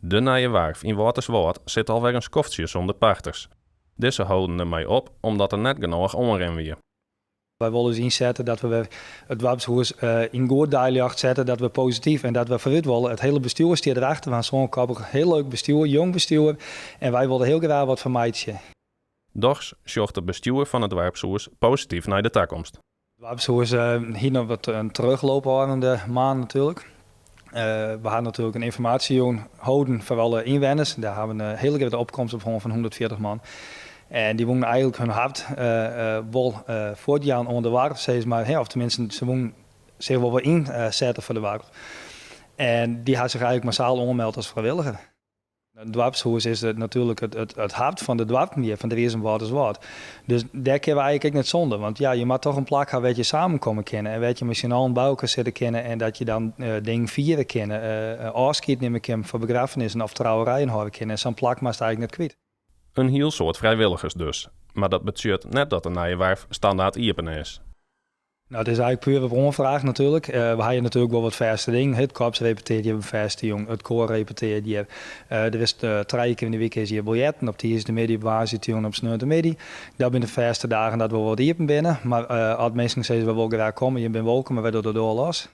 De Nije Warf yn Wâlterswâld sit alwer in skoftsje sûnder pachters. Dizze holden der mei op omdat der net genôch oanrin wie. Wy wolle ús ynsette dat we wer it doarpshûs yn goed deiljocht sette, dat we posityf en dat we foarút wolle. It hiele bestjoer stiet derachter, we ha in sânkoppich hiel leuk bestjoer, jong bestjoer en wy wolle hiel graach wat fan meitsje. Dochs sjocht it bestjoer fan it doarpshûs posityf nei de takomst. It doarpshûs hie noch wat in terugloop ôfrûne maand natuerlik. We ha natuerlik in ynformaasjejûn holden foar alle ynwenners. Dêr ha we in hiele grutte opkomst op hân fan 140 man. En dy woenen eigenlik hun hart wol fuortjaan oan de doarp, sis mar. Of teminsten, se woenen sich wol wat ynsette foar de doarp. En dy ha sich eigenlik massaal oanmeld as frijwilliger. It doarpshûs is natuerlik it hart fan de doarpen hjir, fan Driezum-Wâlterswâld. Dus dêr kinne we eigenlik ek net sûnder. Want ja, je moatte toch in plak ha wêr't je samen komme kinne en wêr't je mei syn allen by elkoar sitte kinne en dat je dan dingen fiere kinne, ôfskied nimme kinne foar begraffenissen of trouwerijen hâlde kinne. En sa'n plak moatst eigenlik net kwyt. In hiel soad frijwilligers dus, mar dat betsjut net dat de Nije Warf standaard iepen is. No, it is eigenlik puer op oanfraach natuerlik. We ha hjir natuerlik wol wat fêste dingen. It korps repeteart hjir op in fêste jûn, it koar repeteart hjir. Der is trije kear yn de wike is hjir biljerten, op tiisdeitemiddei, op woansdeitejûn en op sneontemiddei. Dat binne de fêste dagen dat we wat iepen binne. Mar as minsken sizze we wolle graach komme, jim binne wolkom en wy dogge de doar los.